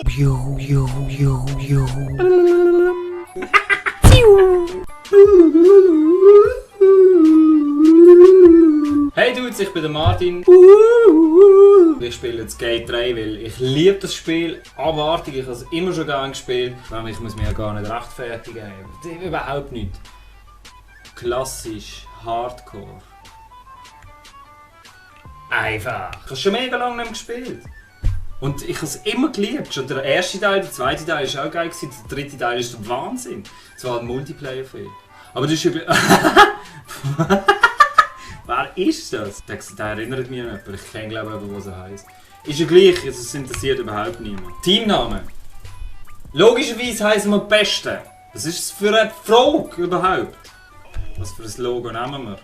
Hey Dudes, ich bin der Martin. Ich spiele jetzt Skate 3, weil ich liebe das Spiel abartig. Ich habe es immer schon gerne gespielt. Ich muss mich ja gar nicht rechtfertigen. Überhaupt nicht. Klassisch, Hardcore. Einfach. Ich habe es schon mega lange nicht mehr gespielt. Und ich habe es immer geliebt. Schon der erste Teil, der zweite Teil war auch geil, der dritte Teil ist der Wahnsinn. Es war ein Multiplayer-Film. Aber das ist ja... Wer ist das? Der erinnert mich an jemanden. Ich kenne glaube ich, was er heisst. Ist ja gleich, es interessiert überhaupt niemand. Teamname. Logischerweise heißen wir Beste. Was ist das für eine Frage überhaupt? Was für ein Logo nehmen wir?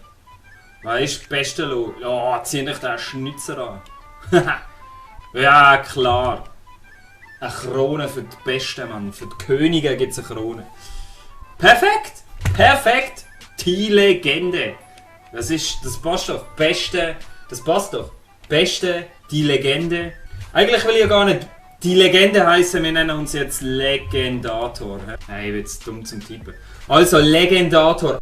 Was ist das beste Logo? Oh, zieh nicht den Schnitzer an. Ja, klar. Eine Krone für die Besten, Mann. Für die Könige gibt es eine Krone. Perfekt! Perfekt! Die Legende. Das passt doch. Beste. Das passt doch. Beste, die Legende. Eigentlich will ich ja gar nicht die Legende heißen, wir nennen uns jetzt Legendator. Hey, ich bin jetzt dumm zum Tippen. Also, Legendator.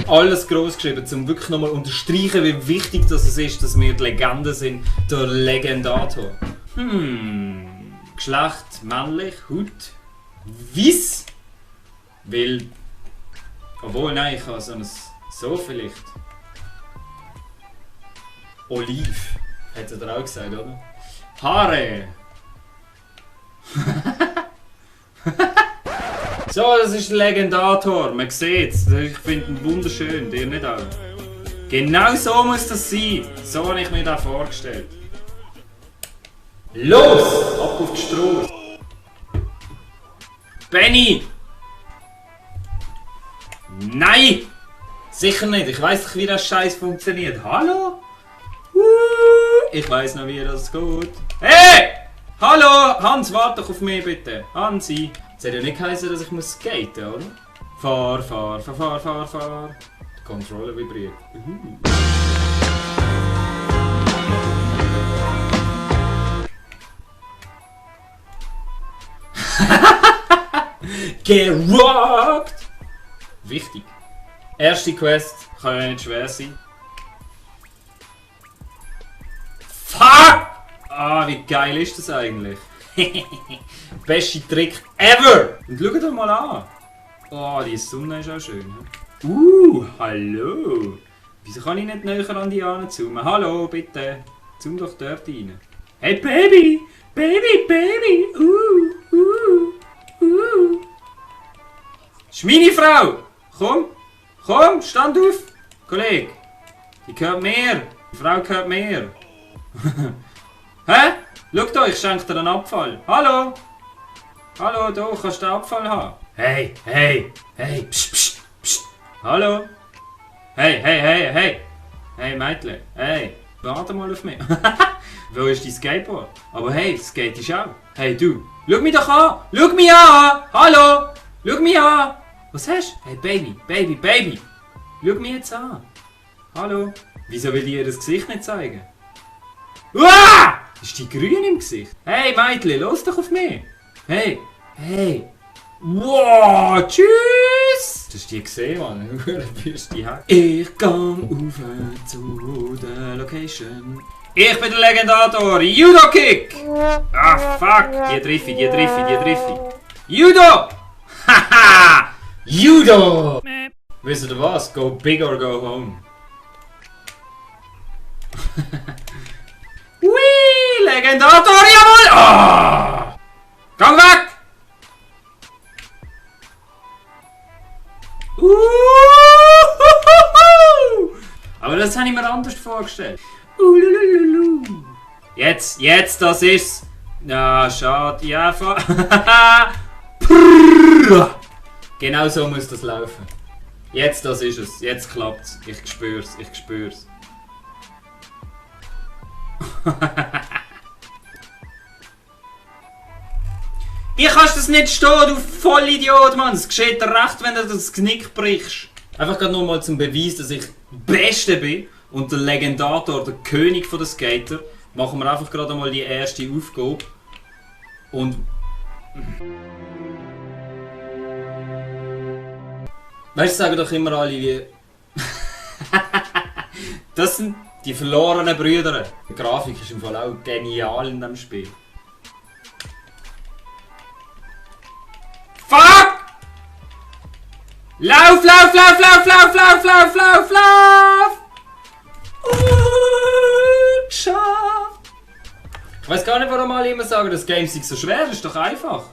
Alles groß geschrieben, um wirklich nochmal unterstreichen, wie wichtig das ist, dass wir die Legende sind. Der Legendator. Geschlecht männlich, Haut weiß. Weil. Obwohl, nein, ich habe so vielleicht. Oliv. Hätte er auch gesagt, oder? Haare. So, das ist der Legendator. Man sieht es. Ich finde ihn wunderschön. Dir nicht auch? Genau so muss das sein. So habe ich mir das vorgestellt. Los! Ab auf die Straße. Benny! Nein! Sicher nicht. Ich weiss doch, wie das Scheiß funktioniert. Hallo? Ich weiss noch, wie das geht. Hey! Hallo! Hans, warte doch auf mich bitte. Hansi. Das hat ja nicht geheißen, dass ich skaten muss, oder? Fahr. Die Kontrolle vibriert. Gerockt! Wichtig. Erste Quest kann ja nicht schwer sein. Fuck! Ah, wie geil ist das eigentlich? Beste Trick ever! Und schau dir mal an. Oh, die Sonne ist auch schön. Hallo! Wieso kann ich nicht näher an die zoomen? Hallo, bitte. Zoom doch dort rein. Hey, Baby! Baby! Das ist meine Frau! Komm, stand auf! Kollege! Die gehört mir! Die Frau gehört mir! Hä? Schau da, ich schenke dir einen Abfall. Hallo? Hallo, da kannst du den Abfall haben. Hey, psst. Hallo? Hey, Mädchen, hey, warte mal auf mich. Wo ist dein Skateboard? Aber hey, das Skate ist auch. Hey, du, schau mich doch an! Schau mich an! Hallo! Schau mich an! Was hast du? Hey, Baby! Schau mich jetzt an! Hallo? Wieso will ich ihr das Gesicht nicht zeigen? Uah! Ist die grün im Gesicht? Hey Mädchen, los doch auf mich! Hey! Wow, tschüss! Das ist die gesehen, Mann. Ich komm rauf zu der Location. Ich bin der Legendator! Judo Kick! Ah, fuck! Die treffe ich. Judo! Haha! Judo! Wisst ihr was? Go big or go home. Whee! Legendator, jawohl! Oh! Komm weg! Aber das habe ich mir anders vorgestellt. Jetzt, das ist. Ja, schade. Ja, genau so muss das laufen. Jetzt, das ist es. Jetzt klappt's. Ich spür's. Wie kannst du das nicht stehen, du Vollidiot, Mann? Es geschieht dir recht, wenn du das Knick brichst. Einfach gerade nochmal zum Beweis, dass ich Beste bin. und der Legendator, der König der Skater, machen wir einfach gerade mal die erste Aufgabe. Und... Weißt du, sagen doch immer alle wie... Das sind die verlorenen Brüder. Die Grafik ist im Fall auch genial in diesem Spiel. Fuck! Lauf, lauf, lauf, lauf, lauf, lauf, lauf, lauf, lauf! Geschafft! Ich weiß gar nicht, warum alle immer sagen, das Game sei so schwer, das ist doch einfach.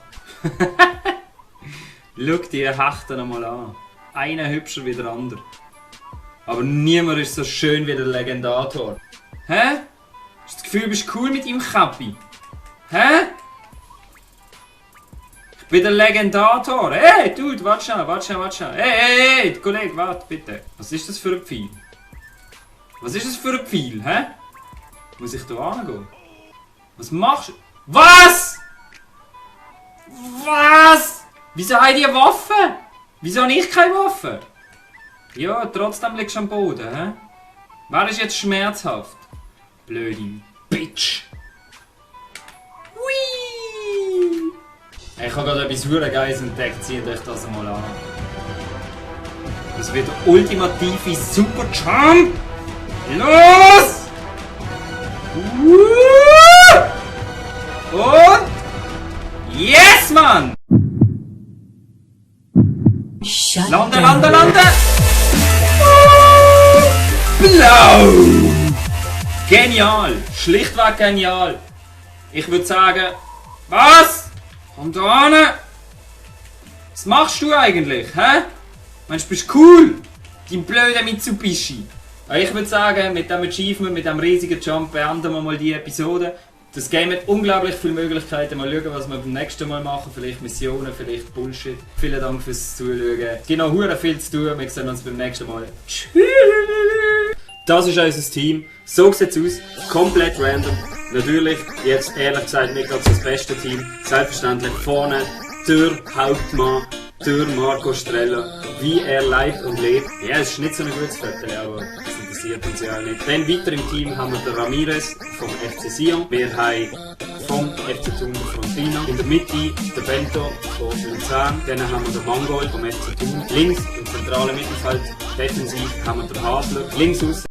Schau die Hechten einmal an. Einer hübscher wie der andere. Aber niemand ist so schön wie der Legendator. Hä? Hast du das Gefühl, du bist cool mit ihm Kappi? Hä? Ich bin der Legendator. Hey, Dude, warte schnell, warte schnell, warte schnell. Hey, Kollege, warte bitte. Was ist das für ein Pfeil? Was ist das für ein Pfeil, hä? Muss ich da angehen? Was machst du? Was? Was? Wieso haben die Waffen? Wieso habe ich keine Waffe? Ja, trotzdem liegst du am Boden, hä? Wer ist jetzt schmerzhaft? Blöde Bitch. Hui! Ich habe gerade etwas verdammt Geiles entdeckt, zieht euch das mal an. Das wird der ultimative Superjump! Los! Und... Yes, Mann! Lande, lande, lande! Blau! Genial! Schlichtweg genial! Ich würde sagen... Was? Komm da hin! Was machst du eigentlich, hä? Meinst du, bist cool? Dein blöder Mitsubishi! Ich würde sagen, mit diesem Achievement, mit diesem riesigen Jump beenden wir mal die Episode. Das Game hat unglaublich viele Möglichkeiten. Mal schauen, was wir beim nächsten Mal machen. Vielleicht Missionen, vielleicht Bullshit. Vielen Dank fürs Zuschauen. Es gibt noch verdammt viel zu tun. Wir sehen uns beim nächsten Mal. Tschüss! Das ist unser Team. So sieht es aus. Komplett random. Natürlich, jetzt ehrlich gesagt, nicht ganz das beste Team. Selbstverständlich vorne der Hauptmann, der Marco Strella. Wie er lebt und lebt. Ja, es ist nicht so ein gutes Foto, aber das interessiert uns ja auch nicht. Dann weiter im Team haben wir den Ramirez vom FC Sion. Wir haben vom FC Thun Frontina. In der Mitte der Bento von Luzern. Dann haben wir den Mangold vom FC Thun. Links im zentralen Mittelfeld defensiv haben wir den Hasler. Links aus